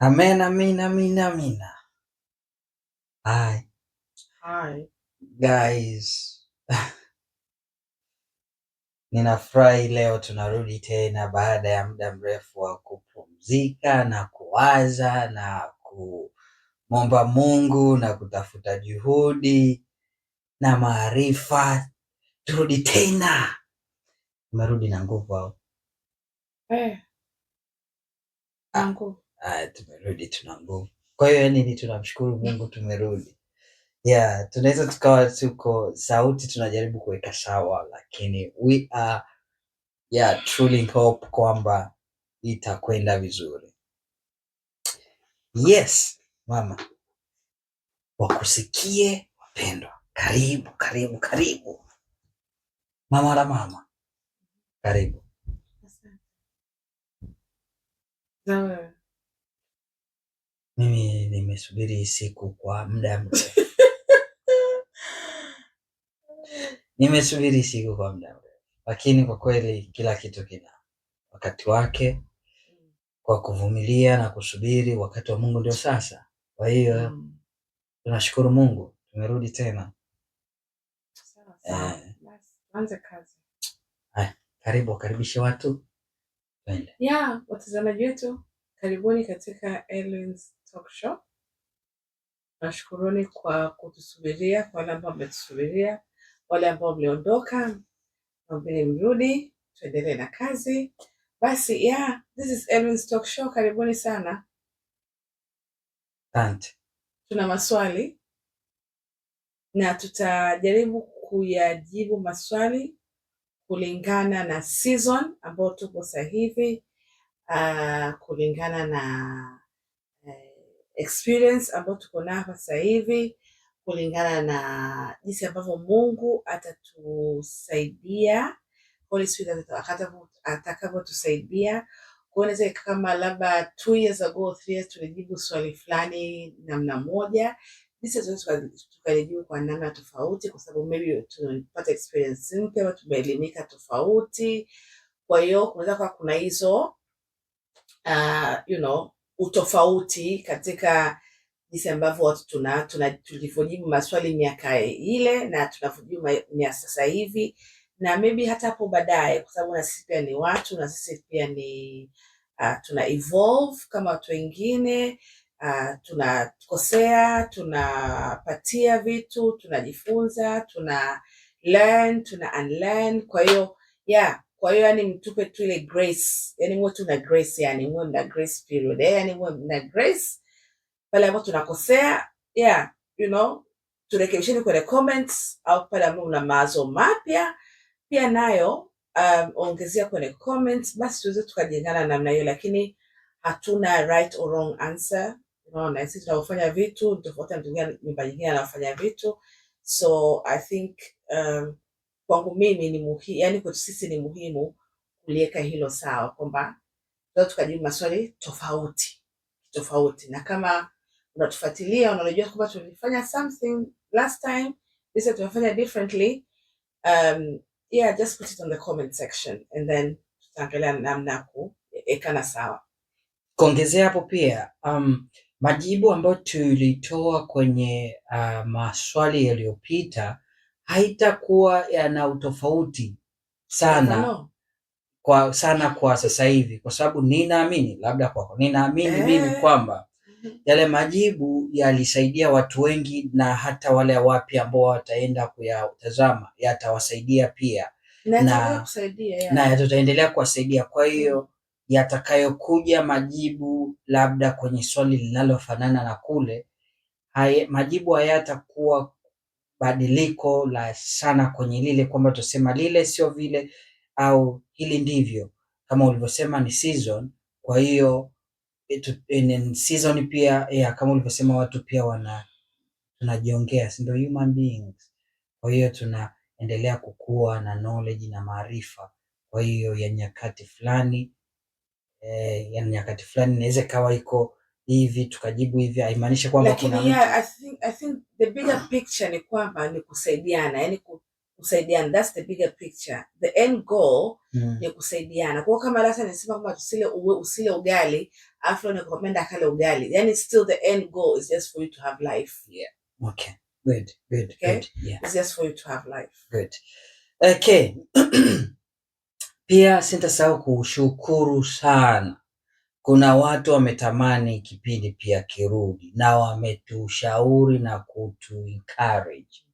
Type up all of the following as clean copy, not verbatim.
Amen, amen, amen, amina. Hi Hi. Guys. Ninafurahi leo tunarudi tena baada ya muda mrefu wa kupumzika na kuwaza na kumwomba Mungu na kutafuta juhudi na maarifa. Turudi tena, tumerudi na nguvu au? Eh. Nguvu. Ah, tumerudi tuna nguvu. Kwa hiyo yani tunamshukuru Mungu tumerudi. Yeah, tunaweza tukawa tuko sauti tunajaribu kuweka sawa, lakini we are, yeah, truly hope kwamba itakwenda vizuri. Yes, mama, wakusikie wapendwa. Karibu, karibu, karibu mama la mama, karibu. Asante. Na wewe? Mimi nimesubiri hii siku kwa muda mrefu. Nimesubiri siku kwa muda mrefu, lakini kwa kweli kila kitu kina wakati wake. Kwa kuvumilia na kusubiri, wakati wa Mungu ndio sasa. Kwa hiyo tunashukuru Mungu tumerudi tena. Sawa sawa. Eh. Basi, tuanze kazi. Haya, karibu wakaribishe watu, twende. Yeah, watazamaji wetu, karibuni katika Elwin's Talk Show. Nashukuruni kwa kutusubiria, kwa wale ambao mmetusubiria, wale ambao mliondoka, naombeni mrudi, tuendelee na kazi. Basi, yeah, this is Elwin's Talk Show. Karibuni sana. Asante. Tuna maswali na tutajaribu kuyajibu maswali kulingana na season ambayo tupo sasa hivi, kulingana na experience ambayo tuko nayo hapa sasa hivi, kulingana na jinsi ambavyo Mungu atatusaidia, Holy Spirit atakavyotusaidia. Kwa hiyo inaweza kama labda 2 years ago, 3 years, tulijibu swali fulani namna moja, this tunaweza tukalijibu kwa namna tofauti, kwa sababu maybe tumepata experience mpya au tumeelimika tofauti. Kwa hiyo kunaweza kuwa kuna hizo utofauti katika jinsi ambavyo watu tuna tulivyojibu maswali miaka ile na tunavyojibu sasa hivi na maybe hata hapo baadaye, kwa sababu na sisi pia ni watu na sisi pia ni tuna evolve kama watu wengine, tunakosea, tunapatia vitu, tunajifunza, tuna learn, tuna unlearn. Kwa hiyo, yeah, kwa hiyo yani mtupe tu ile grace, yani muwe tu na grace, yani muwe mna grace period, yani muwe mna grace pale ambapo tunakosea, yeah, turekebisheni kwenye comments au pale ambapo mna mawazo mapya pia nayo ongezea kwenye comments, basi tuweze tukajengana namna hiyo, lakini hatuna right or wrong answer. Unaona, sisi tunavyofanya vitu ni tofauti na mtu mwingine, nyumba nyingine anafanya vitu, so I think kwangu mimi ni muhimu, yani kwetu sisi ni muhimu kuliweka hilo sawa kwamba tunaweza tukajibu maswali tofauti tofauti, na kama unatufuatilia unajua kwamba tulifanya something last time, this time tumefanya differently, yeah, just put it on the comment section and then tutaangalia namna ya kuwekana sawa. Kuongezea hapo pia, majibu ambayo tulitoa kwenye maswali yaliyopita haitakuwa yana utofauti sana No. kwa sana kwa sasa hivi, kwa sababu ninaamini labda kwako, ninaamini mimi kwamba yale majibu yalisaidia watu wengi na hata wale wapya ambao wataenda kuyatazama yatawasaidia pia. Na yataendelea kusaidia, yeah. Na tutaendelea kuwasaidia. Kwa hiyo yatakayokuja majibu labda kwenye swali linalofanana na kule, majibu hayatakuwa badiliko la sana kwenye lile, kwamba tusema lile sio vile au hili ndivyo. Kama ulivyosema ni season, kwa hiyo in season pia, yeah, kama ulivyosema watu pia wana tunajiongea, si ndio human beings? Kwa hiyo tunaendelea kukua na knowledge na maarifa. Kwa hiyo ya nyakati fulani inaweza ikawa iko hivi tukajibu hivi, haimaanishi kwamba Lakini kuna mtu yeah, I think the bigger picture ni kwamba ni kusaidiana, yani Kusaidiana, that's the bigger picture. The end goal ni kusaidiana. Kwa hiyo kama lasa nisema kwamba usile ugali, afu leo nikakwambia akale ugali, yani still the end goal is just for you to have life. Okay. Good, good, Okay? good. Yeah. It's just for you to have life. Good. Okay. Pia sintasahau kushukuru sana. Kuna watu wametamani kipindi pia kirudi na wametushauri na kutu encourage.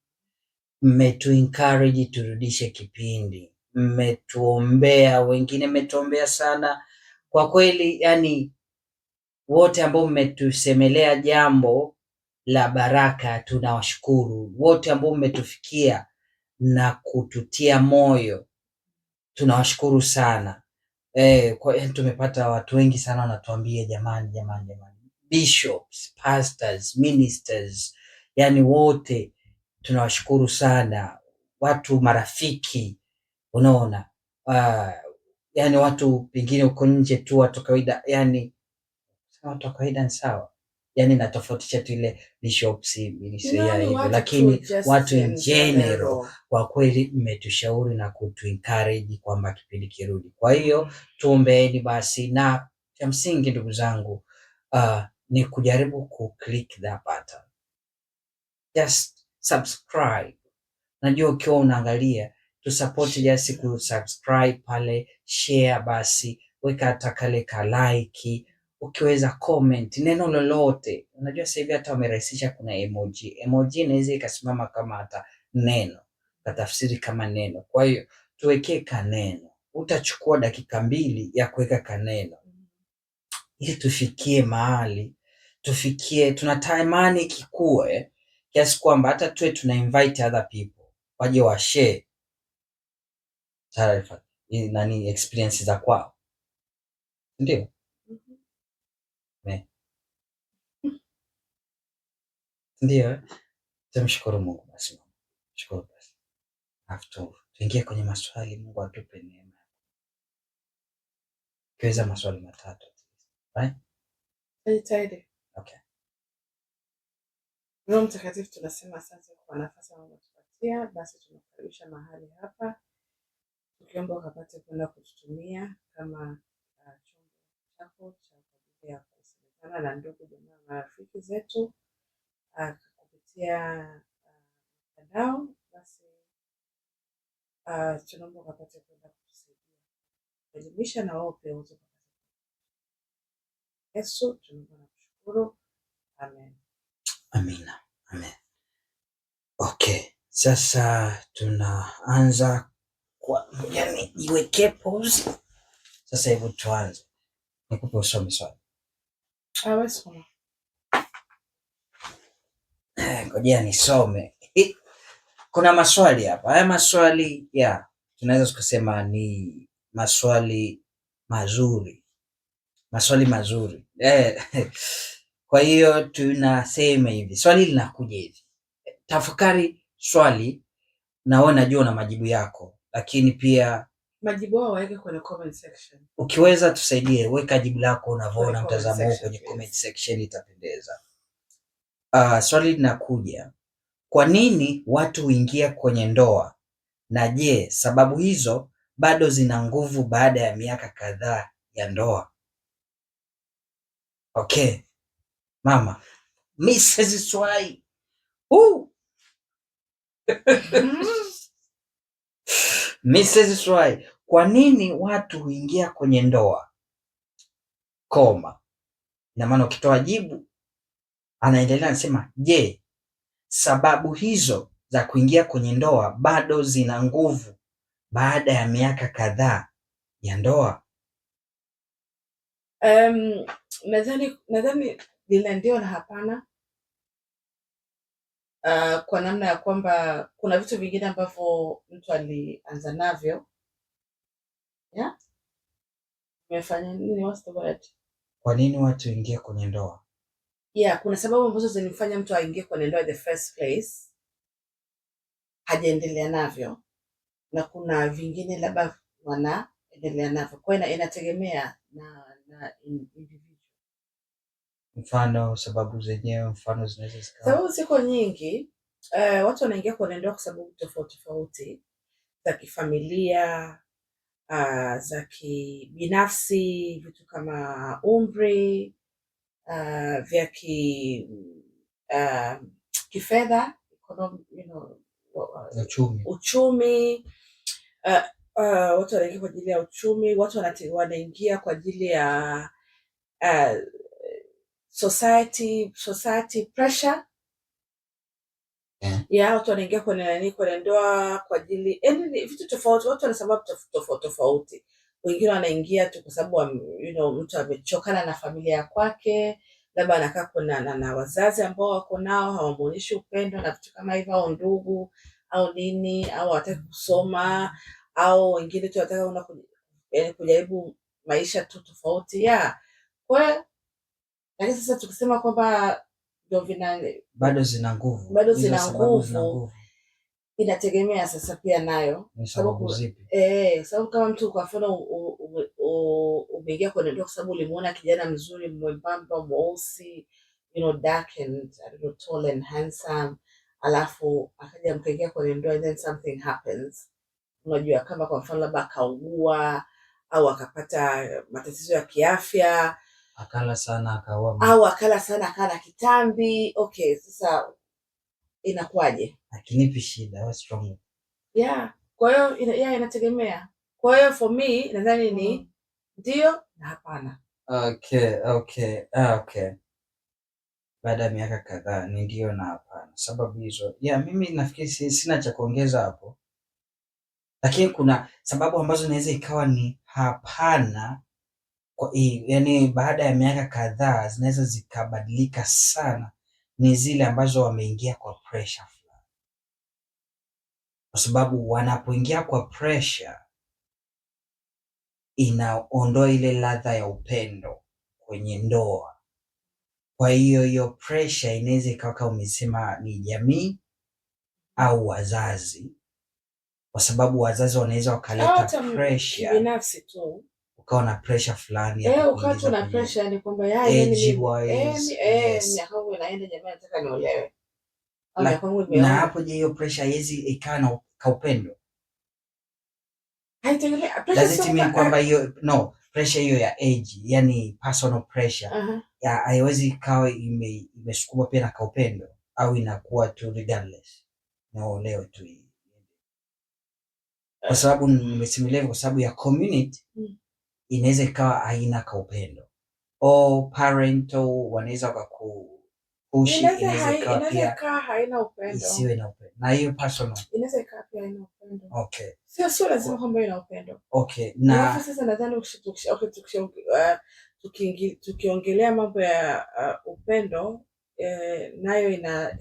Mmetu encourage turudishe kipindi, mmetuombea, wengine mmetuombea sana kwa kweli. Yani wote ambao mmetusemelea jambo la baraka tunawashukuru. Wote ambao mmetufikia na kututia moyo tunawashukuru sana. Kwa tumepata watu wengi sana wanatuambia jamani, jamani, jamani, bishops, pastors, ministers, yani wote tunawashukuru sana, watu marafiki, unaona, yani watu pengine uko nje tu, watu kawaida, yani watu wa kawaida ni sawa, yani natofautisha tu ile bishops, ministry ya hivyo, lakini watu in general kwa kweli mmetushauri na kutu encourage kwamba kipindi kirudi. Kwa hiyo tuombeeni basi, na cha msingi ndugu zangu, ni kujaribu ku click that button, just subscribe. Najua ukiwa unaangalia tu support, just ku subscribe pale, share basi, weka hata kale ka like, ukiweza comment neno lolote. Unajua sasa hivi hata wamerahisisha, kuna emoji. Emoji inaweza ikasimama kama hata neno, katafsiri kama neno. Kwa hiyo tuwekee kaneno, utachukua dakika 2 ya kuweka kaneno ili tufikie mahali tufikie, tunatamani kikue kiasi kwamba hata tuwe tuna invite other people waje wa share taarifa nani experience za kwao, ndio ndio. Tumshukuru Mungu basi, shukuru basi, alafu tuingie kwenye maswali. Mungu atupe neema kiweza maswali matatu, right? Jitahidi. Okay. Roho Mtakatifu, tunasema asante kwa nafasi ambayo umetupatia, basi tunakukaribisha mahali hapa tukiomba ukapate kwenda kututumia kama chombo chako cha kwa ajili ya kusemezana na ndugu jamaa marafiki zetu kupitia mtandao. Basi tunaomba ukapate kwenda kutusaidia kuelimisha na wao pia uweze kupata. Yesu tunaomba na kushukuru, amen. Amina, amen. Okay, sasa tunaanza kwa, yani niweke pause sasa hivi, tuanze. Nikupe usome swali. Wewe soma. Ngojea nisome. Kuna maswali hapa. Haya maswali ya tunaweza tukasema ni maswali mazuri, maswali mazuri. Kwa hiyo tunasema hivi, swali linakuja hivi, tafakari swali na wewe najua una majibu yako, lakini pia majibu yao waweke kwenye comment section. Ukiweza tusaidie, weka jibu lako unavyoona Kwenye mtazamo comment huo kwenye section, comment section, itapendeza. Swali linakuja, kwa nini watu huingia kwenye ndoa na je, sababu hizo bado zina nguvu baada ya miaka kadhaa ya ndoa? Okay, mama Mrs. Swai. Mrs. Swai, kwa nini watu huingia kwenye ndoa? Koma. Ina maana ukitoa jibu anaendelea anasema, je, sababu hizo za kuingia kwenye ndoa bado zina nguvu baada ya miaka kadhaa ya ndoa? Nadhani lina ndio na hapana. Kwa namna ya kwamba kuna vitu vingine ambavyo mtu alianza navyo. Yeah? Umefanya nini? What's the word? Kwa nini watu ingia kwenye ndoa? Yeah, kuna sababu ambazo zilimfanya mtu aingie kwenye ndoa in the first place, hajaendelea navyo, na kuna vingine labda wanaendelea navyo. Kwa hiyo inategemea na individual. Mfano sababu zenyewe, mfano zinaweza zikawa Sababu ziko nyingi. Watu wanaingia kwenye ndoa kwa sababu tofauti tofauti, za kifamilia, za kibinafsi, vitu kama umri, vya kifedha, Uchumi. Uchumi. Watu wanaingia kwa ajili ya uchumi, watu wanaingia kwa ajili ya society pressure. Yeah, watu wanaingia kwenye nani, kwenye ndoa kwa ajili, yaani ni vitu tofauti, watu wana sababu tofauti tofauti. Wengine wanaingia tu kwa sababu mtu amechokana na familia ya kwake, labda anakaa kuna na wazazi ambao wako nao hawamuonyeshi upendo na vitu kama hivyo, au ndugu au nini, au hawataki kusoma, au wengine tu wanataka kwenda yaani kujaribu maisha tu tofauti, yeah. Kwa hiyo lakini sasa tukisema kwamba ndio vina Bado zina nguvu. Bado Hizo zina sababu zina nguvu. nguvu. Inategemea sasa pia nayo. Ni sababu zipi? Eh, sababu kama mtu kwa mfano umeingia kwenye ndoa kwa sababu ulimuona kijana mzuri mwembamba mweusi, dark and, I don't know, tall and handsome, alafu akaja mkaingia kwenye ndoa and then something happens. Unajua, kama kwa mfano labda akaugua au akapata matatizo ya kiafya. Akala sana akaua. Au akala sana akawa na kitambi. Okay, sasa inakuwaje? Akinipi shida, what's wrong? Yeah. Kwa hiyo yeah, inategemea. Kwa hiyo for me nadhani ni ndio na hapana. Okay. Baada ya miaka kadhaa ni ndio na hapana. Sababu hizo. Yeah, mimi nafikiri sina cha kuongeza hapo. Lakini kuna sababu ambazo inaweza ikawa ni hapana kwa, yani baada ya miaka kadhaa zinaweza zikabadilika sana, ni zile ambazo wameingia kwa pressure fulani. Kwa sababu wanapoingia kwa pressure inaondoa ile ladha ya upendo kwenye ndoa. Kwa hiyo hiyo pressure inaweza ikawa kama umesema ni jamii au wazazi, kwa sababu wazazi wanaweza wakaleta Hata pressure, kibinafsi tu. Ukawa na pressure fulani ya Eh, ukawa kukuingiza tu na kwenye pressure, ni kwamba ya yani age mimi wise, yes. miaka yangu inaenda, jamani, nataka niolewe. Au miaka yangu Na imeona. hapo je, hiyo pressure haiwezi ikawa na kaupendo? Haitegemei pressure Does sio it mean kwamba kwamba hiyo, no, pressure hiyo ya age, yani personal pressure, ya haiwezi ikawa imesukumwa pia na kaupendo au inakuwa tu regardless na uolewe tu hii? Kwa sababu nimesimulia hivyo kwa sababu ya community inaweza ikawa haina kaupendo au parental wanaweza wakakupush, Inaweza inaweza ikawa inaweza pia ikawa haina upendo. Isiwe na upendo na hiyo personal. Inaweza ikawa pia haina upendo. Sio lazima kwamba ina upendo. Na Alafu sasa nadhani okay, tukiongelea mambo ya upendo, nayo ina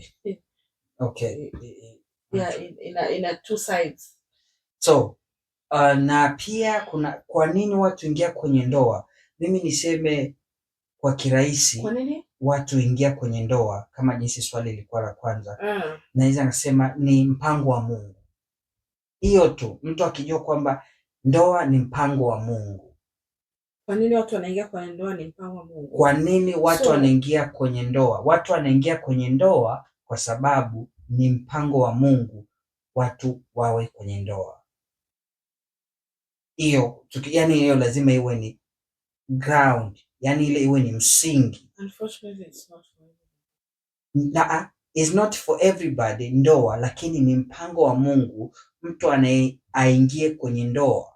yeah, ina two sides. So na pia kuna kwa nini watu ingia kwenye ndoa? Mimi niseme kwa kirahisi, Kwa nini? Watu ingia kwenye ndoa kama jinsi swali ilikuwa la kwanza, naweza nikasema ni mpango wa Mungu. Hiyo tu, mtu akijua kwamba ndoa ni mpango wa Mungu. Kwa nini watu wanaingia kwenye ndoa ni mpango wa Mungu? Kwa nini watu wanaingia kwenye ndoa? Watu wanaingia kwenye ndoa kwa sababu ni mpango wa Mungu watu wawe kwenye ndoa. Hiyo yani hiyo lazima iwe ni ground, yani ile iwe ni msingi. Unfortunately, it's not for everybody. Na is not for everybody ndoa, lakini ni mpango wa Mungu mtu anaye aingie kwenye ndoa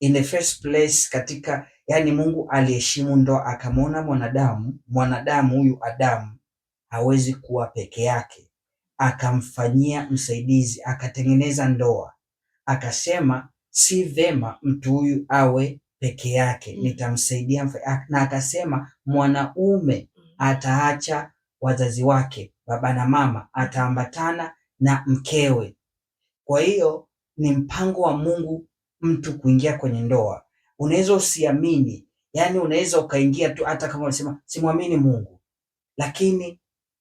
in the first place. Katika, yani, Mungu aliheshimu ndoa, akamwona mwanadamu, mwanadamu huyu Adamu hawezi kuwa peke yake, akamfanyia msaidizi, akatengeneza ndoa, akasema si vema mtu huyu awe peke yake, nitamsaidia na akasema mwanaume ataacha wazazi wake, baba na mama, ataambatana na mkewe. Kwa hiyo ni mpango wa Mungu mtu kuingia kwenye ndoa. Unaweza usiamini, yani unaweza ukaingia tu hata kama unasema simwamini Mungu, lakini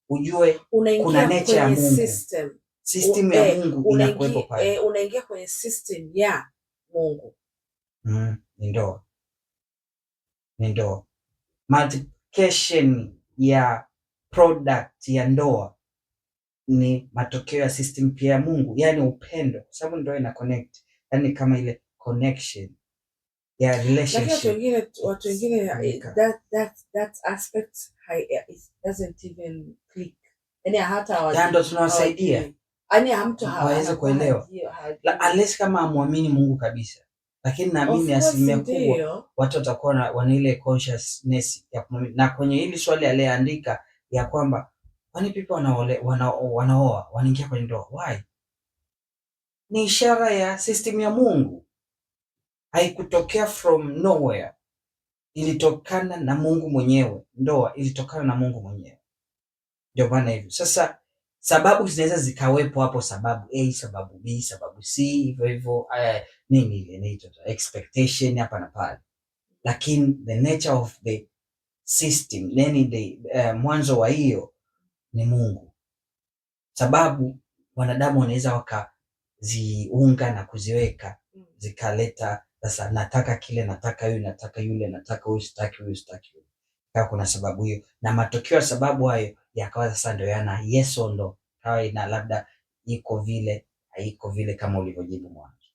ujue Unaingia kuna nature ya kwenye Mungu. System. System ya Mungu inakuwepo pale. Unaingia kwenye system ya Mungu. Ni ndoa, ni ndoa. Multiplication ya product ya ndoa. Ni matokeo ya system pia ya Mungu, yani upendo, kwa sababu ndio ina connect, yani kama ile connection ya Lakini watu relationship. wengine Fanyika. that aspect it doesn't even click, yani hata Ya ndo tunawasaidia hawajui. Yani mtu waweze anakuwa kuelewa. hajui. Unless kama amwamini Mungu kabisa, lakini Of naamini course, asilimia kubwa ndio. Watu watakuwa wana ile consciousness ya kumwamini. Na kwenye hili swali aliyeandika ya kwamba kwani people wanaoa wanaingia kwenye ndoa, why? Ni ishara ya system ya Mungu, haikutokea from nowhere, ilitokana na Mungu mwenyewe. Ndoa ilitokana na Mungu mwenyewe, ndio maana hivyo. Sasa sababu zinaweza zikawepo hapo, sababu A, sababu B, sababu C, hivyo hivyo, nini ile inaitwa expectation hapa na pale, lakini the nature of the system, yani the mwanzo wa hiyo ni Mungu. Sababu wanadamu wanaweza wakaziunga na kuziweka zikaleta sasa, nataka kile, nataka huyu, nataka yule, nataka huyu, sitaki huyu, sitaki huyu. Kama kuna sababu hiyo na matokeo ya sababu hayo yakawa sasa ndio yana yes or no, kawa ina labda iko vile haiko vile kama ulivyojibu mwanzo.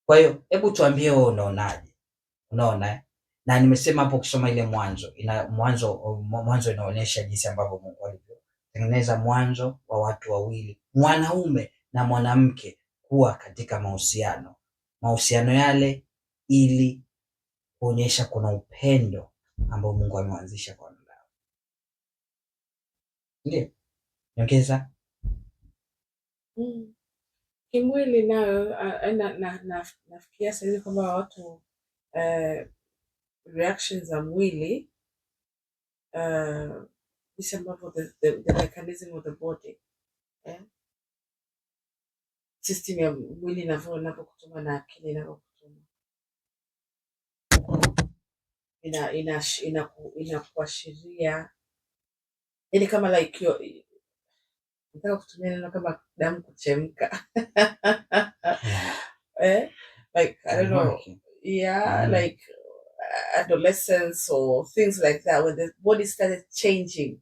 Kwa hiyo hebu tuambie wewe unaonaje? Unaona eh? Na nimesema hapo ukisoma ile Mwanzo ina mwanzo inaonyesha jinsi ambavyo Mungu alivyotengeneza mwanzo wa watu wawili, mwanaume na mwanamke, kuwa katika mahusiano. Mahusiano yale ili kuonyesha kuna upendo ambao Mungu ameuanzisha kwa wanadamu. Ndio. Nyongeza. Kimwili nayo nafikiria sahizi kwamba watu reactions za mwili, jinsi ambavyo the mechanism of the body, eh? System ya mwili inavyokutuma na akili inavyokutuma inakuashiria, yani kama like nataka kutumia neno kama damu kuchemka, eh? Like I don't know. Okay. Yeah. Like adolescence or things like that, when the body started changing,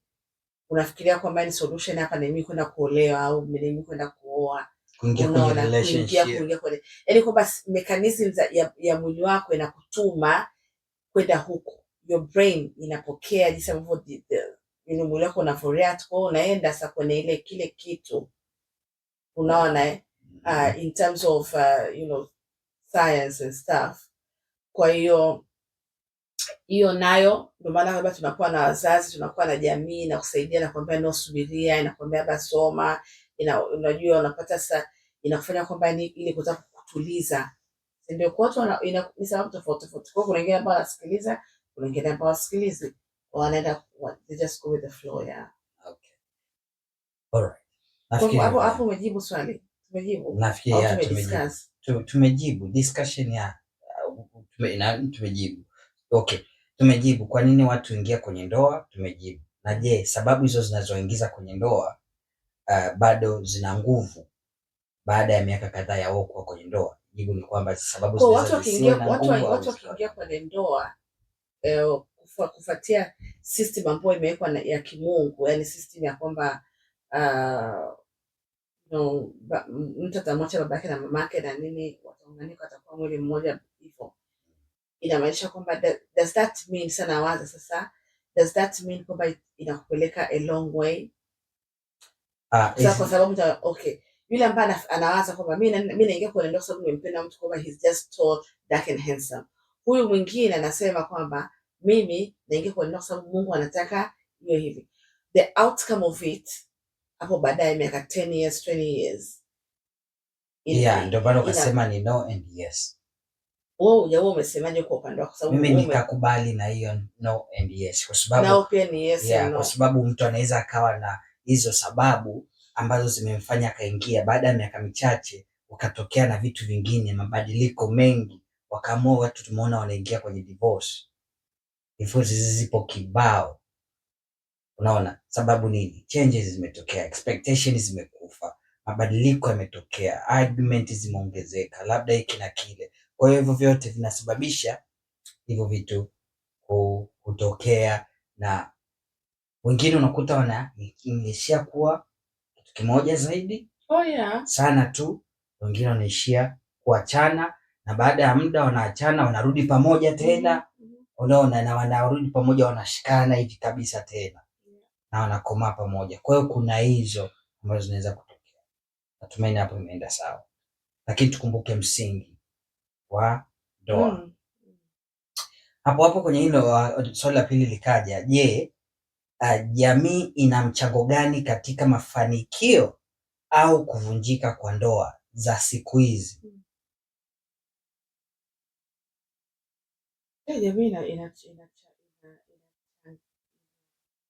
unafikiria kwamba ni solution hapa ni mimi kwenda kuolewa au ni mimi kwenda kuoa. Kuingia kwenye Unaona, kuingia relationship. Kuingia kwenye, yani kwamba mechanism ya mwili wako inakutuma kwenda huko, your brain inapokea jinsi ambavyo mwili wako unavyoreact. Kwa hiyo unaenda sasa kwenye ile kile kitu, unaona, eh? In terms of science and stuff. Kwa hiyo hiyo nayo ndio maana labda tunakuwa na wazazi, tunakuwa na jamii inakusaidia na kuambia no, subiria, inakuambia labda soma, unajua unapata sasa inakufanya kwamba ni ili kutaka kukutuliza, si ndio? Kwa watu ni sababu tofauti tofauti. Kwa hiyo kuna wengine ambao wanasikiliza, kuna wengine ambao wasikilizi, wanaenda they just go with the flow, yeah. Okay. Alright. Kwa Nafikiri hivyo hapo hapo umejibu swali, tumejibu nafikiri au ya tumejibu. tumediscuss? Tumejibu discussion ya tumejibu. Okay. Tumejibu kwa nini watu ingia kwenye ndoa, tumejibu. Na je, sababu hizo zinazoingiza kwenye ndoa bado zina nguvu baada ya miaka kadhaa ya wao kuwa kwenye ndoa? Jibu ni kwamba sababu Kwa watu zinaweza zisiwe wakiingia na watu, nguvu au watu zikawa. Wakiingia kwenye ndoa kufuatia system ambayo imewekwa ya kimungu, yani system ya kwamba no, mtu atamwacha babake na mamake na nini, wataunganika, watakuwa mwili mmoja hivyo. Inamaanisha kwamba does that mean, sana waza sasa, does that mean kwamba inakupeleka a long way? Sasa kwa sababu okay, yule ambaye anawaza kwamba mi naingia kwenye ndoa kwa sababu nimempenda mtu, kwamba he's just tall, dark and handsome. Huyu mwingine anasema kwamba mimi naingia kwenye ndoa kwa sababu Mungu anataka iwe hivi. The outcome of it hapo baadaye miaka 10 years, 20 years Yeah, ndio maana ukasema ni no and yes. Wewe umesemaje kwa upande wako? Kwa sababu Mimi nikakubali na hiyo no and yes kwa sababu nao pia ni yes yeah, and no. Kwa sababu mtu anaweza akawa na hizo sababu ambazo zimemfanya akaingia, baada ya miaka michache ukatokea na vitu vingine, mabadiliko mengi, wakaamua watu, tumeona wanaingia kwenye divorce. Divorce hizi zipo kibao. Unaona sababu nini? Changes zimetokea, expectations zimekufa, mabadiliko yametokea, argument zimeongezeka, labda hiki na kile. Kwa hiyo hivyo vyote vinasababisha hivyo vitu kutokea, na wengine unakuta wanaishia kuwa kimoja zaidi. Oh, yeah. Sana tu, wengine wanaishia kuachana na baada ya muda wanaachana, wanarudi pamoja tena. Unaona, na wanarudi pamoja, wanashikana hivi kabisa tena na wanakomaa pamoja. Kwa hiyo kuna hizo ambazo zinaweza kutokea. Natumaini hapo imeenda sawa, lakini tukumbuke msingi wa ndoa. Hapo hapo kwenye hilo swali la pili likaja, je, jamii ina mchango gani katika mafanikio au kuvunjika kwa ndoa za siku hizi? Yeah, jamii ina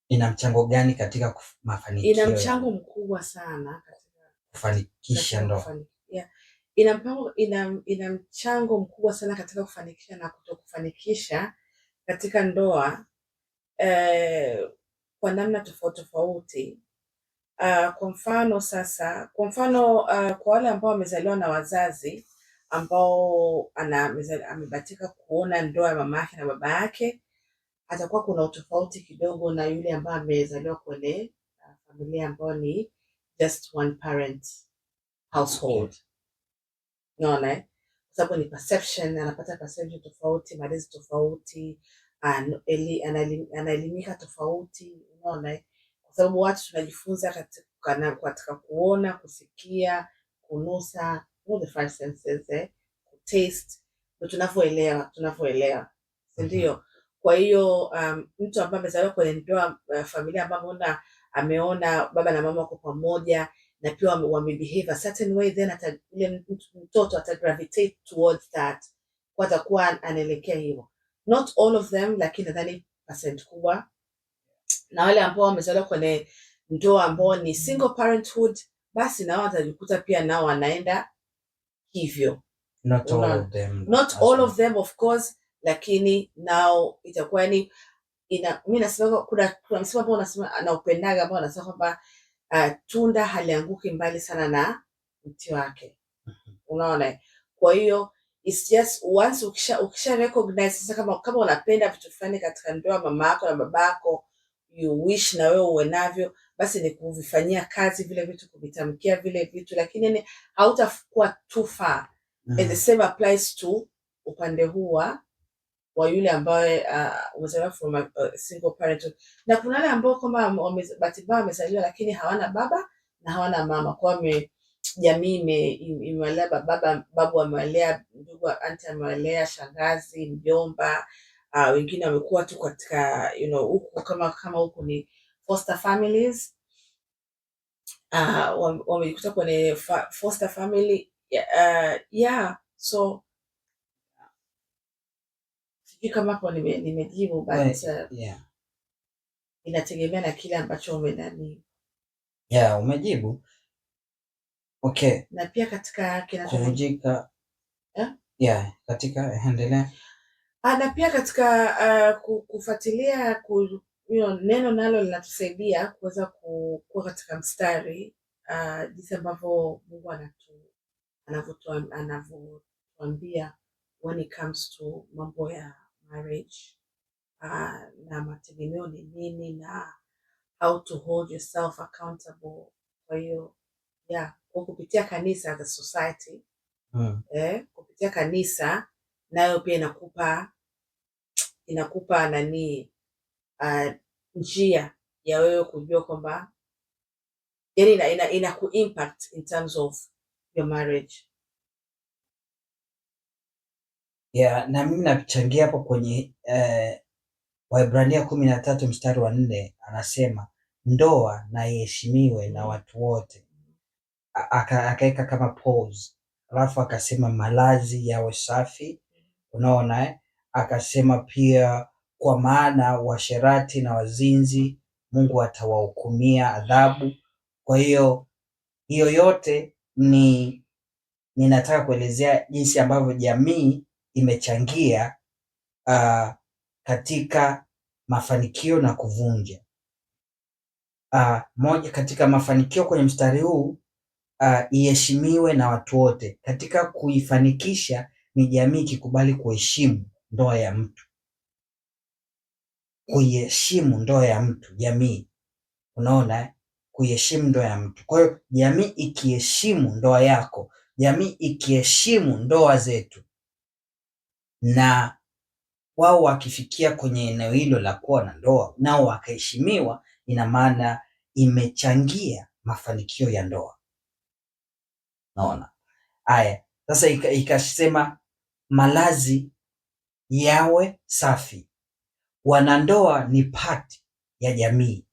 Ina mchango gani katika mafanikio ina ya mchango mkubwa sana katika kufanikisha katika ndoa? Yeah. Ina mchango mkubwa sana katika kufanikisha na kutokufanikisha katika ndoa kwa namna tofauti tofauti. Kwa mfano sasa, kwa mfano kwa wale ambao wamezaliwa na wazazi ambao amebahatika kuona ndoa ya mama yake na baba yake, atakuwa kuna utofauti kidogo na yule ambaye amezaliwa kwenye familia ambayo ni just one parent household. Unaona, eh? Kwa sababu ni perception, anapata perception tofauti, malezi tofauti, anaelimika tofauti, unaona, eh? Kwa sababu watu tunajifunza katika kuona, kusikia, kunusa, all the five senses, eh? Taste, ndio tunavyoelewa, si ndio? Kwa hiyo mtu ambaye amezaliwa kwenye ndoa, familia ambayo ameona baba na mama wako pamoja na pia wamebehave a certain way, then yule mtoto ata gravitate towards that, kwa atakuwa anaelekea hivyo. Not all of them, lakini nadhani percent kubwa. Na wale ambao wamezaliwa kwenye ndoa ambao ni single parenthood, basi nao watajikuta pia nao wanaenda hivyo. Not all Unaona? of them. Not As all well. of them, of course, lakini nao itakuwa ni ina, mi nasema kuna msemo ambao unasema naupendaga ambao unasema kwamba tunda halianguki mbali sana na mti wake. Unaona? Kwa hiyo it's just once ukisha recognize sasa kama unapenda vitu fulani katika ndoa mama yako na babako, you wish na wewe uwe navyo, basi ni kuvifanyia kazi vile vitu, kuvitamkia vile vitu, lakini ni hautakuwa too far. And the same applies to upande huu wa yule ambaye umezaliwa from a single parent. Na kuna wale ambao kwamba bahati mbaya wamezaliwa lakini hawana baba na hawana mama, kwa jamii imewalea, baba babu amewalea, ndugu auntie amewalea, shangazi, mjomba, wengine wamekuwa tu katika huku kama huku ni foster families, wamejikuta kwenye foster family, yeah, so sijui kama hapo nimejibu, but inategemea na kile ambacho umenani. Yeah, umejibu. Okay. Na pia katika kinacho Kuvunjika. Eh? Yeah, katika, endelea. Na pia katika kufuatilia neno nalo linatusaidia kuweza kuwa katika mstari, jinsi ambavyo Mungu anavyotuambia when it comes to mambo ya marriage, na mategemeo ni nini na how to hold yourself accountable. Kwa hiyo yeah, kwa kupitia kanisa as a society, kupitia kanisa nayo pia inakupa nani, njia ya wewe kujua kwamba yani ina ku-impact in terms of your marriage. Yeah, na mimi nachangia hapo kwenye Waebrania 13 mstari wa 4 anasema ndoa na iheshimiwe na watu wote. Akaweka kama pause, alafu akasema malazi yawe safi, unaona? Akasema pia kwa maana washerati na wazinzi Mungu atawahukumia adhabu. Kwa hiyo hiyo yote ni ninataka kuelezea jinsi ambavyo jamii imechangia katika mafanikio na kuvunja. Moja katika mafanikio kwenye mstari huu, iheshimiwe na watu wote. Katika kuifanikisha ni jamii ikikubali kuheshimu ndoa ya mtu. Kuiheshimu ndoa ya mtu, jamii. Unaona? Kuiheshimu ndoa ya mtu. Kwa hiyo jamii ikiheshimu ndoa yako, jamii ikiheshimu ndoa zetu, na wao wakifikia kwenye eneo hilo la kuwa na ndoa nao wakaheshimiwa, ina maana imechangia mafanikio ya ndoa. Naona haya sasa, ikasema malazi yawe safi. Wanandoa ni part ya jamii,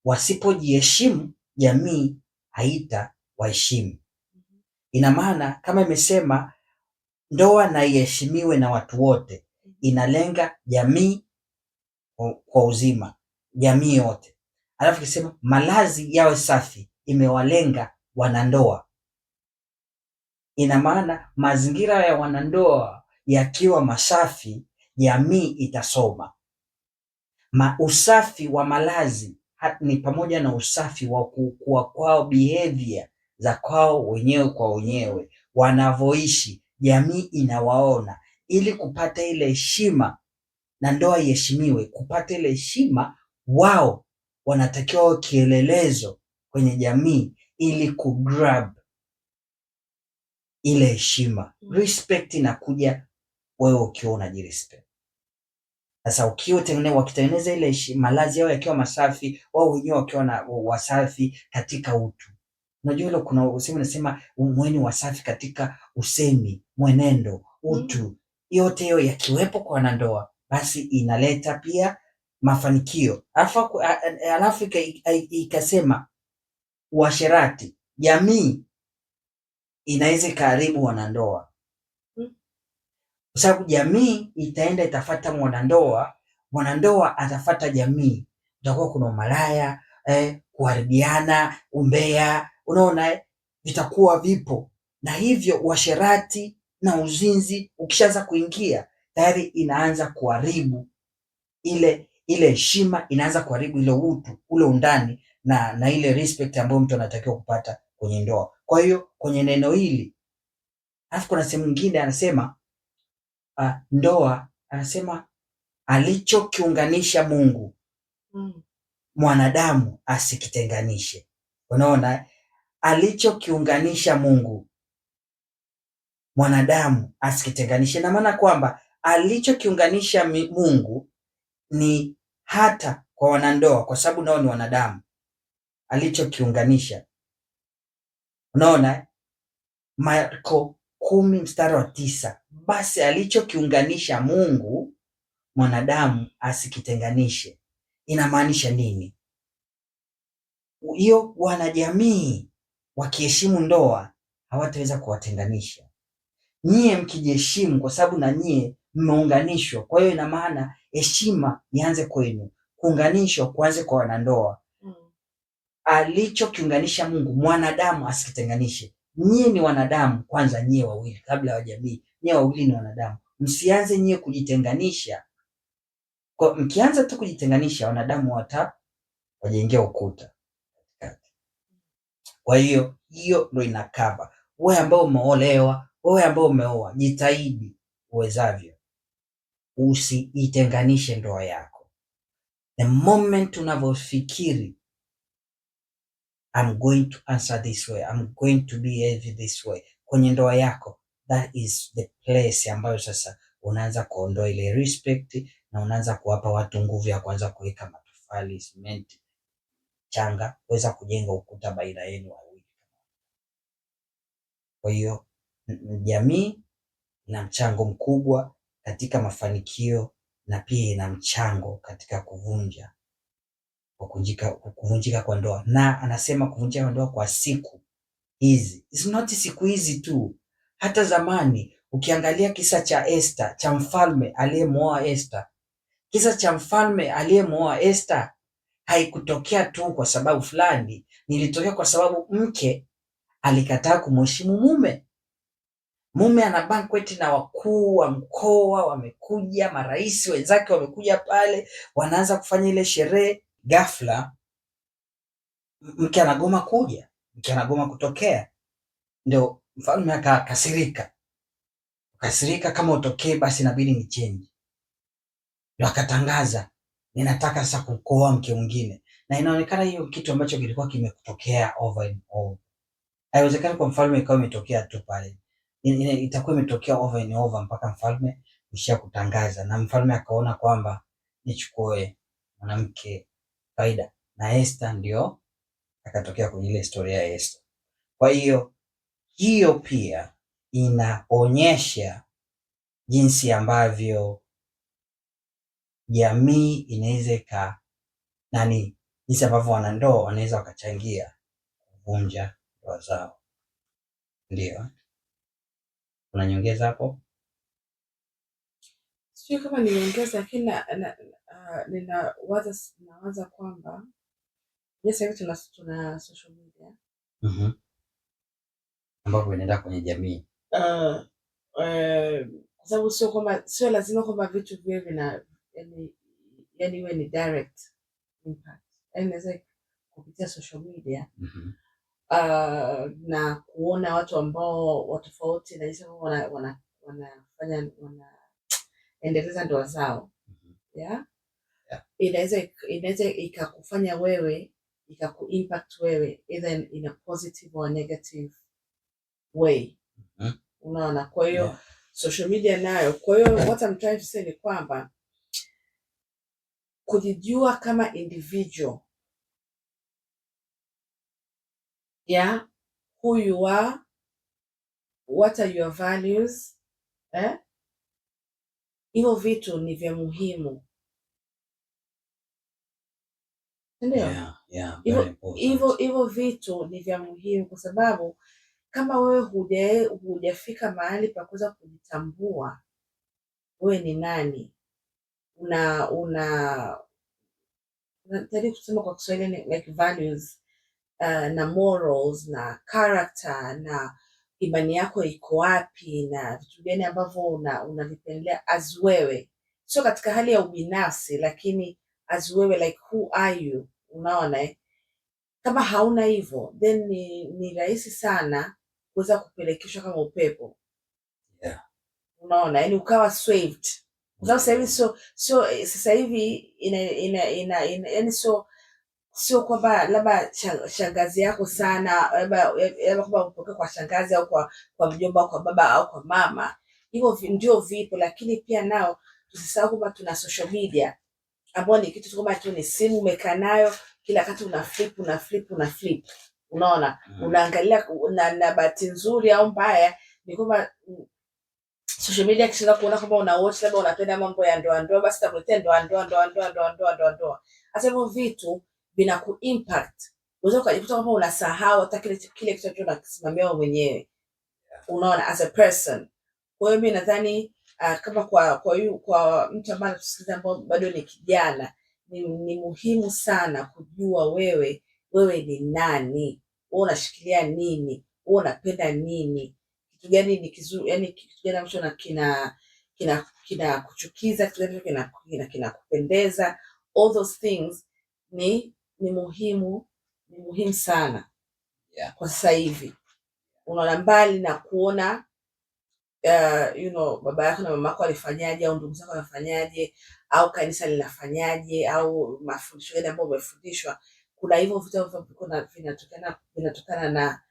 wasipojiheshimu jamii haita waheshimu. Ina maana kama imesema ndoa na iheshimiwe na watu wote, inalenga jamii kwa uzima, jamii yote. Alafu ikisema malazi yawe safi, imewalenga wanandoa. Ina maana mazingira ya wanandoa yakiwa masafi, jamii itasoma. Usafi wa malazi ni pamoja na usafi wa kukua kwao, behavior za kwao wenyewe kwa wenyewe, wanavoishi, jamii inawaona, ili kupata ile heshima na ndoa iheshimiwe. Kupata ile heshima, wao wanatakiwa wawe kielelezo kwenye jamii ili kugrab ile heshima. Respect inakuja wewe ukiwa unajirespect. Sasa ukiwa wakitengeneza ile malazi yao yakiwa masafi, wao wenyewe wakiwa na wasafi katika utu. Unajua ile kuna usemi unasema mweni wasafi katika usemi, mwenendo, utu. Yote hiyo yakiwepo kwa wanandoa, basi inaleta pia mafanikio. Alafu ikasema uasherati, jamii inaweza ikaharibu wanandoa. Kwa sababu jamii itaenda itafata mwanandoa, mwanandoa atafata jamii. Utakuwa kuna umalaya, kuharibiana, umbea, unaona vitakuwa vipo. Na hivyo uasherati na uzinzi ukishaanza kuingia tayari inaanza kuharibu ile heshima, inaanza kuharibu ile utu, ule undani na ile respect ambayo mtu anatakiwa kupata kwenye ndoa. Kwa hiyo kwenye neno hili, alafu kuna sehemu nyingine anasema ndoa, anasema alichokiunganisha Mungu mwanadamu asikitenganishe. Unaona, alichokiunganisha Mungu mwanadamu asikitenganishe. Na maana kwamba alichokiunganisha Mungu ni hata kwa wanandoa, kwa sababu nao ni wanadamu, alichokiunganisha. Unaona, Marko 10:9, basi alichokiunganisha Mungu mwanadamu asikitenganishe. Inamaanisha nini? Hiyo wanajamii wakiheshimu ndoa hawataweza kuwatenganisha. Nyie mkijiheshimu, kwa sababu na nyie mmeunganishwa. Kwa hiyo ina maana heshima ianze kwenu, kuunganishwa kuanze kwa wanandoa. Alichokiunganisha Mungu mwanadamu asikitenganishe. Nyie ni wanadamu kwanza, nyie wawili kabla ya jamii. Nyie wawili ni wanadamu, msianze nyie kujitenganisha. Kwa mkianza tu kujitenganisha, wanadamu wajengea ukuta katikati. Kwa hiyo hiyo ndo inakava. Wewe ambao umeolewa, wewe ambao umeoa, jitahidi uwezavyo usiitenganishe ndoa yako. The moment unavyofikiri I'm going to answer this way, I'm going to behave this way kwenye ndoa yako, that is the place ambayo sasa unaanza kuondoa ile respect na unaanza kuwapa watu nguvu ya kuanza kuweka matofali, simenti, changa, kuweza kujenga ukuta baina yenu wawili. Kwa hiyo jamii ina mchango mkubwa katika mafanikio na pia ina mchango katika kuvunjika kwa ndoa. Na anasema kuvunjika kwa ndoa kwa siku hizi. It's not siku hizi tu, hata zamani ukiangalia kisa cha Esther, cha mfalme aliyemuoa Esther. Kisa cha mfalme aliyemuoa Esther haikutokea tu kwa sababu fulani, nilitokea kwa sababu mke alikataa kumheshimu mume. Mume ana banquet na wakuu wa mkoa wamekuja, marais wenzake wamekuja pale, wanaanza kufanya ile sherehe. Ghafla mke anagoma kuja, mke anagoma kutokea, ndio mfalme akakasirika. Kasirika, kama utokee basi inabidi ni change. Ndio akatangaza, ninataka sasa kukoa mke mwingine. Na inaonekana hiyo kitu ambacho kilikuwa kimetokea over and over. Haiwezekani kwa mfalme ikawa imetokea tu pale, itakuwa imetokea over and over mpaka mfalme kuishia kutangaza, na mfalme akaona kwamba nichukue mwanamke faida, na Esther ndio akatokea kwenye ile historia ya Esther. Kwa hiyo hiyo pia inaonyesha jinsi ambavyo jamii inaweza ika nani, jinsi ambavyo wanandoa wanaweza wakachangia kuvunja ndoa zao. Ndio, kuna nyongeza hapo? Sijui kama nimeongeza, lakini ninawaza kwamba sasa hivi tuna social media Ambapo inaenda kwenye jamii. Kwa sababu sio kwamba, sio lazima kwamba vitu viwe vina yani iwe ni direct impact, yani inaweza kupitia social media na kuona watu ambao wa tofauti na jinsi ambavyo wanafanya wanaendeleza ndoa zao, yeah? Yeah. Inaweza ikakufanya wewe, ikakuimpact wewe either in a positive or negative way. Unaona, kwa hiyo social media nayo, kwa hiyo what I'm trying to say ni kwamba kujijua kama individual, yeah, who you are, what are your values, eh? Hivyo vitu ni vya muhimu, ndio? Yeah, Hivyo very important. hivyo vitu ni vya muhimu kwa sababu kama wewe hujafika mahali pa kuweza kujitambua wewe ni nani, una najaribu kusema kwa Kiswahili ni like values, na morals na character na imani yako iko wapi na vitu gani ambavyo unavipendelea as wewe, sio katika hali ya ubinafsi, lakini as wewe, like who are you, unaona eh? Kama hauna hivyo then ni rahisi sana kuweza kupelekeshwa kama upepo. Unaona, yani ukawa swayed. Kwa sababu sasa hivi sio sasa hivi ina yani sio kwamba labda shangazi yako sana, labda kwamba upokee kwa shangazi au kwa mjomba au kwa baba au kwa mama. Hivyo ndio vipo, lakini pia nao tusisahau kwamba tuna social media ambayo ni kitu kama tu ni simu umekaa nayo kila wakati, una flip, una flip, una flip, unaona? Unaangalia na bahati nzuri au mbaya ni kwamba social media kishaanza kuona kwamba una watch, labda unapenda mambo ya ndoa ndoa, basi itakuletea ndoa ndoa ndoa ndoa ndoa ndoa ndoa ndoa. Hata hivyo vitu vina ku impact, unaweza ukajikuta kwamba unasahau hata kile kitu ambacho unakisimamia wewe mwenyewe, unaona, as a person. Kwa hiyo mimi nadhani kama kwa mtu ambaye anatusikiliza ambao bado ni kijana, ni muhimu sana kujua wewe ni nani, wewe unashikilia nini, wewe unapenda nini, kitu gani ni kizuri, yani kitu gani ambacho na kina kuchukiza, kitu gani ambacho kina kupendeza. All those things ni muhimu sana kwa sasa hivi. Unaona, mbali na kuona baba yako na mama yako walifanyaje au ndugu zako wanafanyaje au kanisa linafanyaje au mafundisho gani ambayo umefundishwa, kuna hivyo vitu ambavyo vinatokana na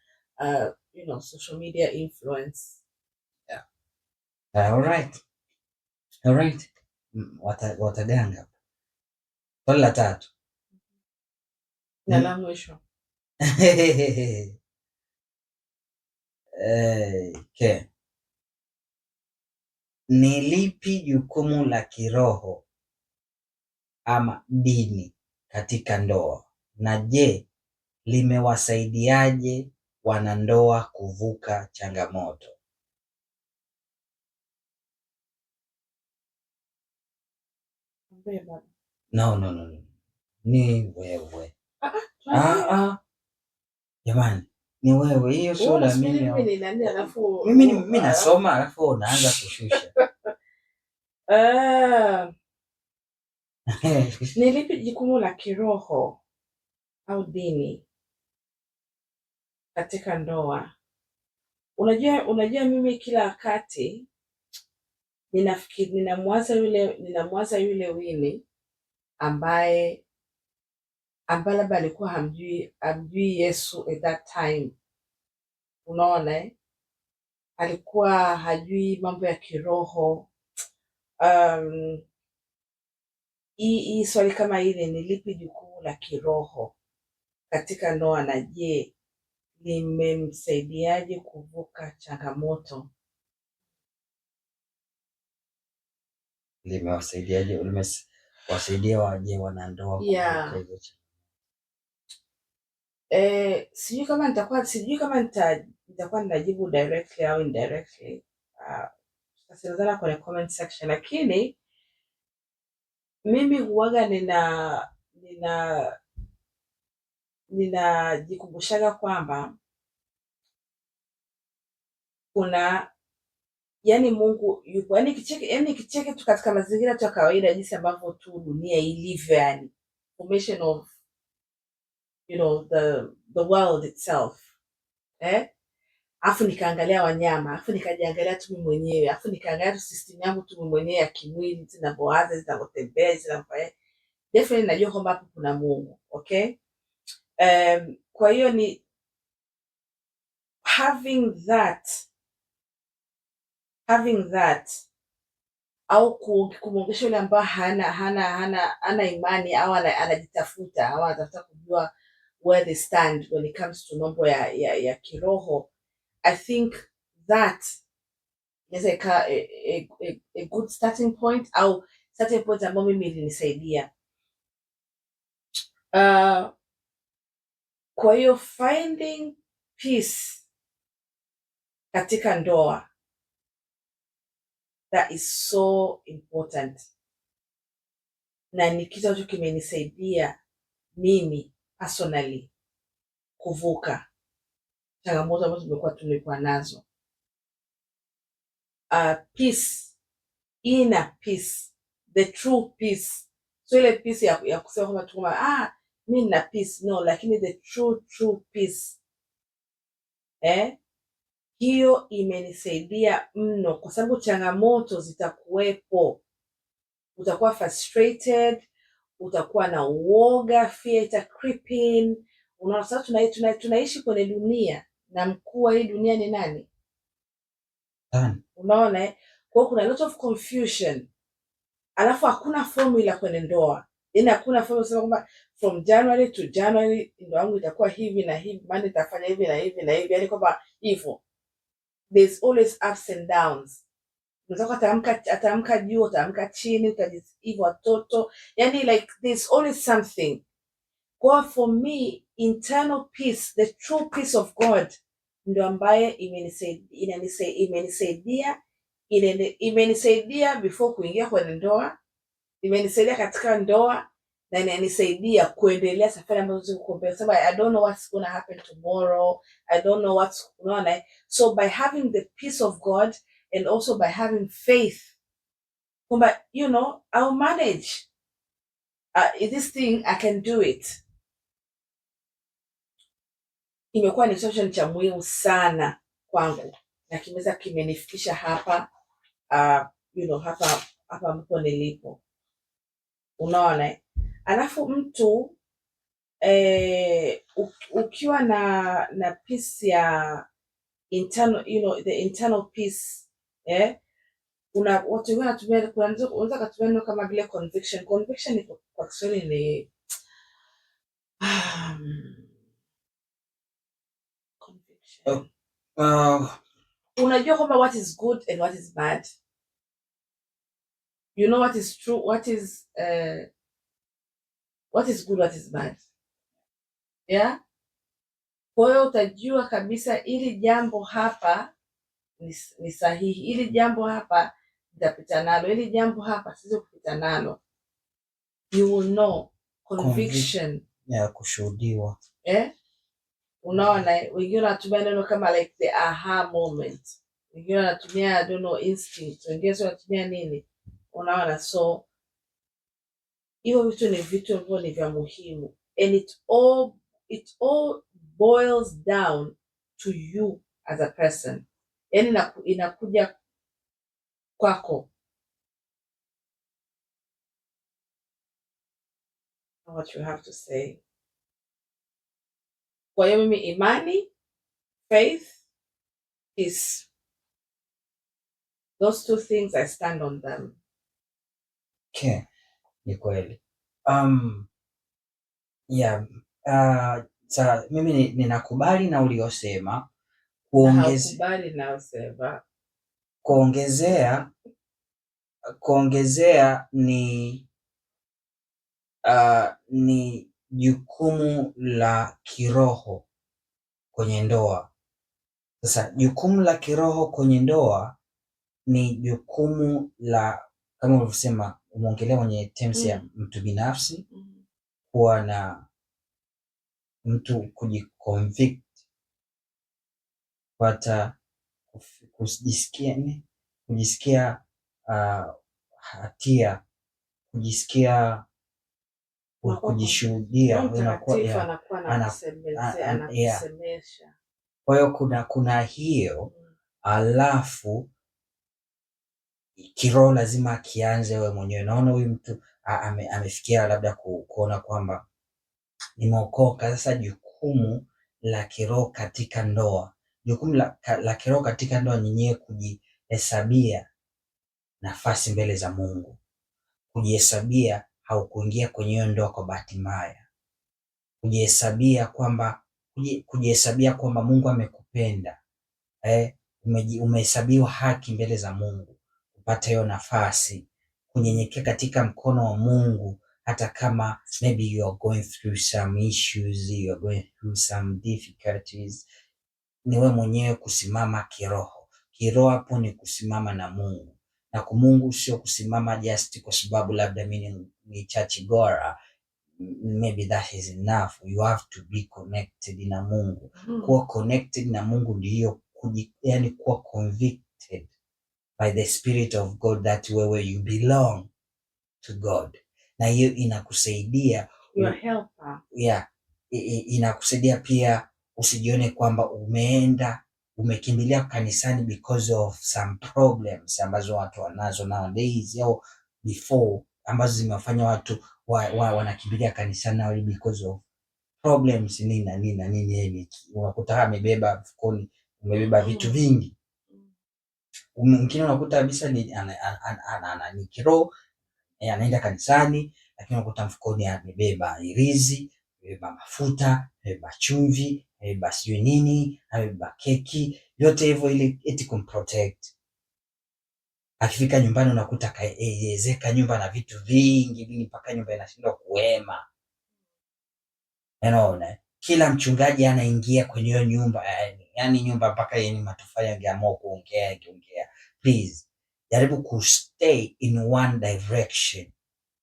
social media influence. Yeah. All right. All right. Wataganga. Swali la tatu. Na la mwisho. Okay. Ni lipi jukumu la kiroho ama dini katika ndoa, na je, limewasaidiaje wanandoa kuvuka changamoto? Beba. No, no, no, no. Ni wewe. Tuambie. Jamani, ni wewe. Hiyo sio Wewe la unasubiri mimi. mimi ni nani alafu Mimi nasoma alafu unaanza kushusha. Ni lipi jukumu la kiroho au dini katika ndoa? Unajua mimi kila wakati ninamwaza yule Winnie ambaye Ambaye labda alikuwa hamjui Yesu at that time, unaona, eh? Alikuwa hajui mambo ya kiroho. Hii swali kama hili ni lipi jukumu la kiroho katika ndoa na je, limemsaidiaje kuvuka changamoto? Limewasaidiaje? Limewasaidia waje wanandoa kuvuka hizo Sijui kama nitakuwa ninajibu directly au indirectly. Tutasemezana kwenye comment section, lakini mimi huwaga ninajikumbushaga kwamba kuna, yani, Mungu yupo, yani nikicheki tu katika mazingira tu ya kawaida jinsi ambavyo tu dunia ilivyo, yani formation of the world itself, eh? Afu nikaangalia wanyama, afu nikajiangalia tu mimi mwenyewe, afu nikaangalia tu system yangu tu mimi mwenyewe ya kimwili, jinsi ninavyowaza, jinsi ninavyotembea, jinsi ninavyofanya, definitely najua kwamba hapo kuna Mungu, okay? Kwa hiyo ni having that au kumwongesha yule ambaye hana imani au anajitafuta au anatafuta kujua where they stand when it comes to mambo ya kiroho, I think that inaweza ikawa a good starting point au starting point ambayo mimi ilinisaidia. Kwa hiyo finding peace katika ndoa, that is so important, na ni kitu ambacho kimenisaidia mimi personally kuvuka changamoto ambazo tumekuwa nazo. Peace, inner peace, the true peace, so ile peace ya kusema kwamba tu kwamba mi nina peace, no, lakini the true true peace, eh? Hiyo imenisaidia mno, kwa sababu changamoto zitakuwepo, utakuwa frustrated, utakuwa na uoga, fear ita creep in. Unaona, sasa tunaishi kwenye dunia na mkuu wa hii dunia ni nani? Shetani. Unaona, eh? Kwa hiyo kuna a lot of confusion, alafu hakuna formula kwenye ndoa, yaani hakuna formula kusema kwamba from January to January ndoa yangu itakuwa hivi na hivi, maana itafanya hivi na hivi na hivi, yaani kwamba hivyo. There's always ups and downs. Unaweza ataamka juu, utaamka chini, hivyo watoto, yani like there's always something. Kwa for me, internal peace, the true peace of God ndo ambaye imenisaidia before kuingia kwenye ndoa, imenisaidia katika ndoa na inanisaidia kuendelea safari ambazo ziko mbele, sababu I don't know what's gonna happen tomorrow, I don't know what's, unaona, eh? So by having the peace of God and also by having faith kwamba I'll manage this thing, I can do it, imekuwa ni solution cha muhimu sana kwangu na kimeweza kimenifikisha hapa hapa ambapo nilipo, unaona, eh? Alafu mtu ukiwa na peace ya internal, the internal peace, eh, kuna watu wengine wanatumia, kuna unaweza kutumia neno kama vile conviction. Conviction ni kwa Kiswahili ni conviction. Unajua kwamba what is good and what is bad, you know what is true, what is good, what is bad, yeah. Kwa hiyo utajua kabisa hili jambo hapa ni sahihi, hili jambo hapa nitapita nalo, hili jambo hapa siwezi kupita nalo. You will know conviction. Ya kushuhudiwa. Eh? Unaona, wengine wanatumia neno kama like the aha moment, wengine wanatumia, I don't know, instinct, wengine sio wanatumia nini, unaona. So hivyo vitu ni vitu ambavyo ni vya muhimu and it all boils down to you as a person, yani inakuja kwako. What you have to say. Kwa hiyo mimi imani, faith, peace, those two things, I stand on them. Okay, ni kweli. Yeah, mimi ninakubali na uliosema. Na haukubali nayosema. Kuongezea ni jukumu la kiroho kwenye ndoa. Sasa jukumu la kiroho kwenye ndoa ni jukumu la, kama ulivyosema, umeongelea kwenye terms ya mtu binafsi kuwa na mtu kujiconvict, kupata kujisikia nini? Kujisikia hatia, kujisikia Unakuwa kujishuhudia, Roho unakuwa Mtakatifu anakuwa anakusemesha. Kwa hiyo kuna hiyo, alafu kiroho lazima akianze wewe mwenyewe. Naona huyu mtu amefikia labda kuona kwamba nimeokoka. Sasa jukumu la kiroho katika ndoa, jukumu la kiroho katika ndoa ni nyewe kujihesabia nafasi mbele za Mungu, kujihesabia haukuingia kwenye hiyo ndoa kwa bahati mbaya, kujihesabia kwamba Mungu amekupenda, umehesabiwa haki mbele za Mungu kupata hiyo nafasi, kunyenyekea katika mkono wa Mungu hata kama maybe you are going through some issues, you are going through some difficulties, ni wewe mwenyewe kusimama kiroho. Kiroho hapo ni kusimama na Mungu, na kwa Mungu sio kusimama just kwa sababu labda mimi ni church goer, maybe that is enough. You have to be connected na Mungu. Kuwa connected na Mungu ndiyo yani kuwa convicted by the Spirit of God that wewe you belong to God, na hiyo inakusaidia Your helper. Yeah, inakusaidia pia usijione kwamba umeenda umekimbilia kanisani because of some problems ambazo watu wanazo nowadays au before, ambazo zimewafanya watu wanakimbilia kanisani now because of problems nini na nini na nini. Yani unakuta amebeba mfukoni, umebeba vitu vingi. Mwingine unakuta kabisa ni, ana, ana, ana, ana, ni kiroho, anaenda kanisani, lakini unakuta mfukoni amebeba hirizi, amebeba mafuta, amebeba chumvi, amebeba sijui nini, amebeba keki, yote hivyo ili eti kumprotect. Akifika nyumbani unakuta kaezeka nyumba na vitu vingi vingi mpaka nyumba inashindwa kuhema. Unaona, kila mchungaji anaingia kwenye hiyo nyumba, yani nyumba mpaka yenye matofali angeamua kuongea angeongea. Please jaribu kustay in one direction,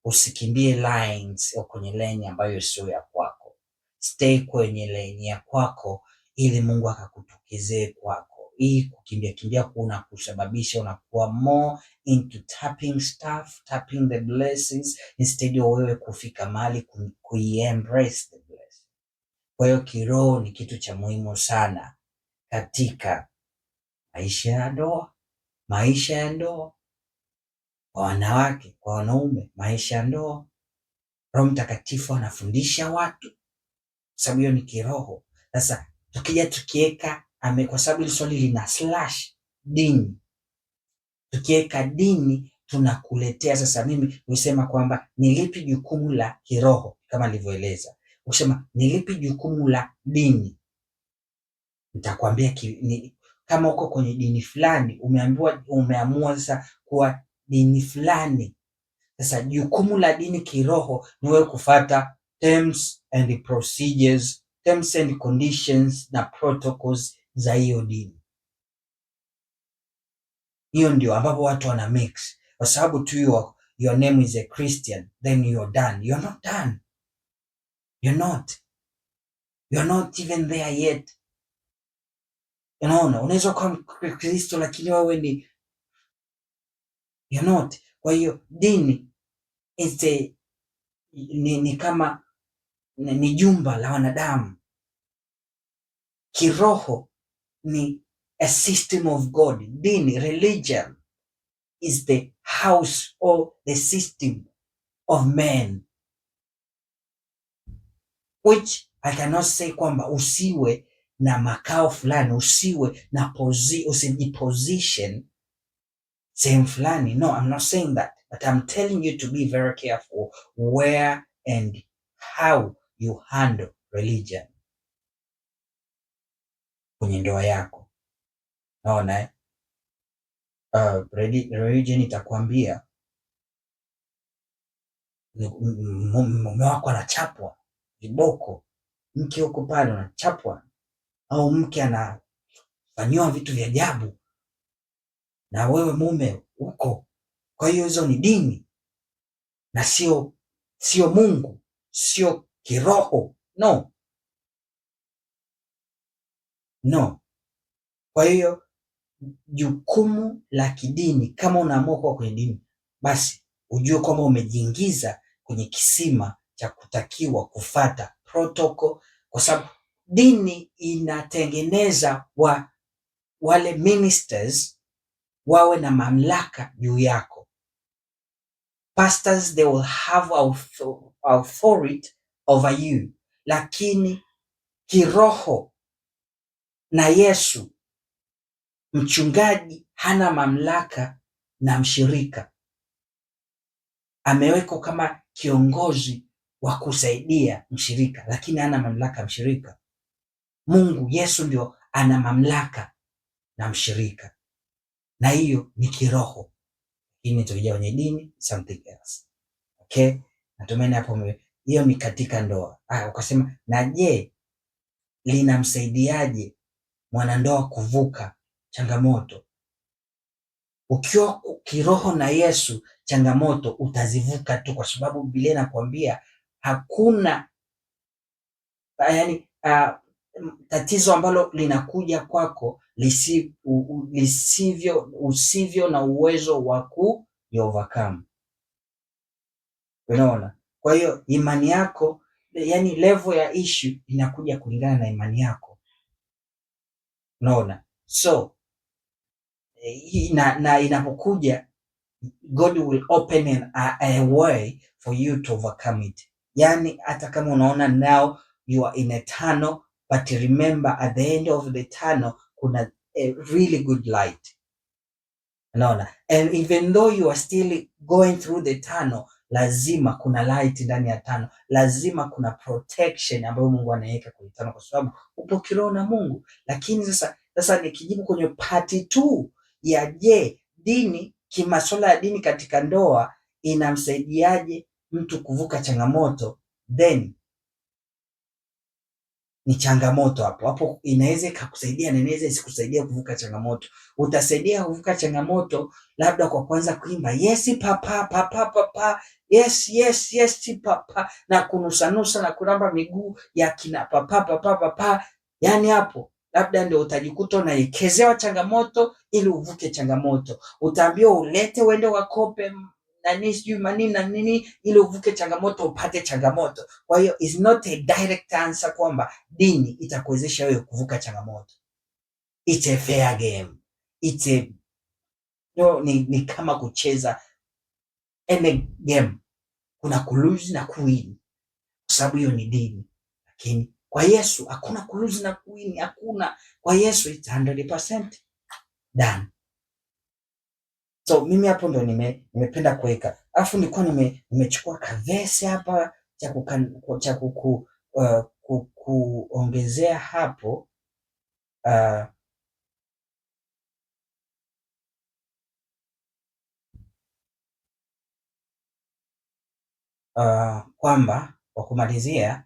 usikimbie lines au kwenye lane ambayo sio ya kwako. Stay kwenye lane ya kwako ili Mungu akakutokezee kwako. Hii kukimbia kimbia kuna kusababisha unakuwa more into tapping stuff, tapping the blessings instead of wewe kufika mahali kuiembrace the blessing. Kwa hiyo kiroho ni kitu cha muhimu sana katika maisha ya ndoa, maisha ya ndoa kwa wanawake, kwa wanaume, maisha ya ndoa. Roho Mtakatifu anafundisha watu, sababu hiyo ni kiroho. Sasa tukija tukiweka ame, kwa sababu hili swali lina slash dini, tukiweka dini tunakuletea sasa. Mimi husema kwamba ni lipi jukumu la kiroho kama nilivyoeleza. Ukisema ni lipi jukumu la dini, nitakwambia kama uko kwenye dini fulani umeambiwa, umeamua sasa kuwa dini fulani. Sasa jukumu la dini kiroho ni wewe kufata terms and procedures, terms and conditions na protocols za hiyo dini. Hiyo ndio ambapo watu wana mix, kwa sababu tu your name is a Christian then you're done. You're not done. You're not. You're not even there yet. Unaona, unaweza kuwa Mkristo lakini wewe ni you're not. Kwa hiyo dini is a, ni kama ni jumba la wanadamu. Kiroho ni a system of God. Dini, religion is the house or the system of men which I cannot say kwamba usiwe na makao fulani, usiwe na usijiposition sehemu fulani. No, I'm not saying that, but I'm telling you to be very careful where and how you handle religion kwenye ndoa yako. Naona eh? Religion itakwambia mume wako anachapwa viboko, mke huko pale anachapwa, au mke anafanyiwa vitu vya ajabu na wewe mume uko. Kwa hiyo hizo ni dini na sio Mungu, sio kiroho. No, no. Kwa hiyo jukumu la kidini, kama unaamua kuwa kwenye dini, basi ujue kwamba umejiingiza kwenye kisima cha kutakiwa kufata protocol, kwa sababu dini inatengeneza wale ministers wawe na mamlaka juu yako. Pastors, they will have authority over you, lakini kiroho na Yesu, mchungaji hana mamlaka na mshirika, amewekwa kama kiongozi wa kusaidia mshirika, lakini hana mamlaka mshirika. Mungu Yesu ndio ana mamlaka na mshirika, na hiyo ni kiroho. Lakini tukija kwenye dini something else. Okay, natumaini hapo hiyo ni katika ndoa. Ah, ukasema na je, linamsaidiaje mwanandoa kuvuka changamoto? Ukiwa kiroho na Yesu, changamoto utazivuka tu, kwa sababu Biblia inakwambia hakuna yani, tatizo ambalo linakuja kwako lisivyo usivyo na uwezo wa ku overcome. Unaona? Kwa hiyo imani yako, yani level ya issue inakuja kulingana na imani yako. Unaona? So na inapokuja God will open a way for you to overcome it. Yani hata kama unaona now you are in a tunnel, but remember at the end of the tunnel kuna a really good light. Unaona? And even though you are still going through the tunnel, lazima kuna light ndani ya tunnel, lazima kuna protection ambayo Mungu anaweka kwenye tunnel, kwa sababu upo kiroho na Mungu. Lakini sasa nikijibu kwenye part 2 ya je, dini kimasuala ya dini katika ndoa inamsaidiaje mtu kuvuka changamoto, then ni changamoto hapo hapo, inaweza ikakusaidia na inaweza isikusaidia kuvuka changamoto. Utasaidia kuvuka changamoto labda kwa kuanza kuimba yes papa papa papa, yes yes yes papa, na kunusanusa na kuramba miguu ya kina papa papa papa, yani hapo labda ndio utajikuta unaekezewa changamoto ili uvuke changamoto. Utaambiwa ulete uende wakope nani sijui manini na nini ili uvuke changamoto upate changamoto. Kwa hiyo is not a direct answer kwamba dini itakuwezesha wewe kuvuka changamoto. It's a fair game. It's a no, ni kama kucheza any game, kuna kulose na kuwin, kwa sababu hiyo ni dini. Lakini kwa Yesu hakuna kulose na kuwin, hakuna. Kwa Yesu it's 100% done. So mimi hapo ndo nimependa kuweka, alafu nilikuwa nimechukua kaverse hapa cha kuongezea hapo kwamba kwa kumalizia,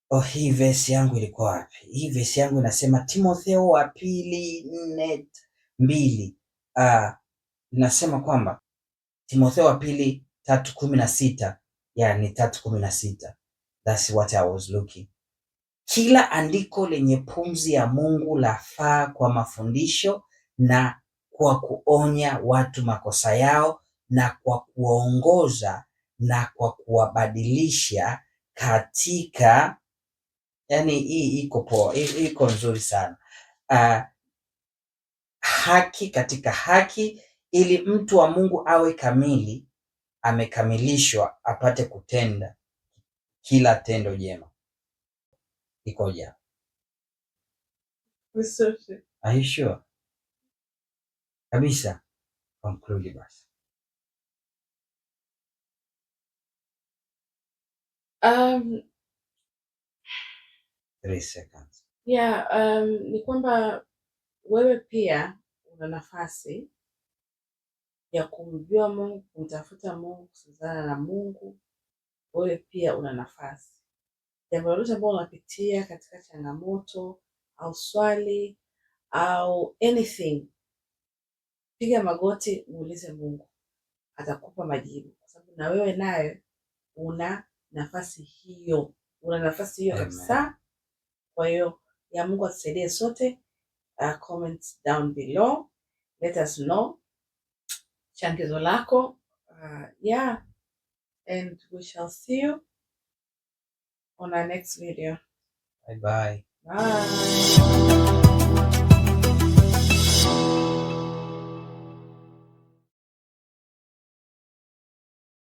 oh, hii verse yangu ilikuwa wapi? Hii verse yangu inasema Timotheo wa pili 4:2 inasema kwamba Timotheo wa pili 3:16, yani 3:16, that's what I was looking. Kila andiko lenye pumzi ya Mungu lafaa kwa mafundisho na kwa kuonya watu makosa yao na kwa kuwaongoza na kwa kuwabadilisha katika, yani hii iko poa, hii iko nzuri sana. Haki katika haki, ili mtu wa Mungu awe kamili, amekamilishwa, apate kutenda kila tendo jema. Ikoje? Vizuri. Are you sure? Kabisa. Conclude basi. 3 seconds. Yeah, ni kwamba wewe pia una nafasi ya kumjua Mungu, kumtafuta Mungu, kusazana na Mungu. Wewe pia una nafasi. Jambo lolote ambalo unapitia katika changamoto au swali au anything, piga magoti, muulize Mungu, atakupa majibu, kwa sababu na wewe naye una nafasi hiyo, una nafasi hiyo Amen. Kabisa. Kwa hiyo ya Mungu atusaidie sote. Comment down below, let us know changizo lako. Yeah, and we shall see you on our next video. Bye bye. Bye.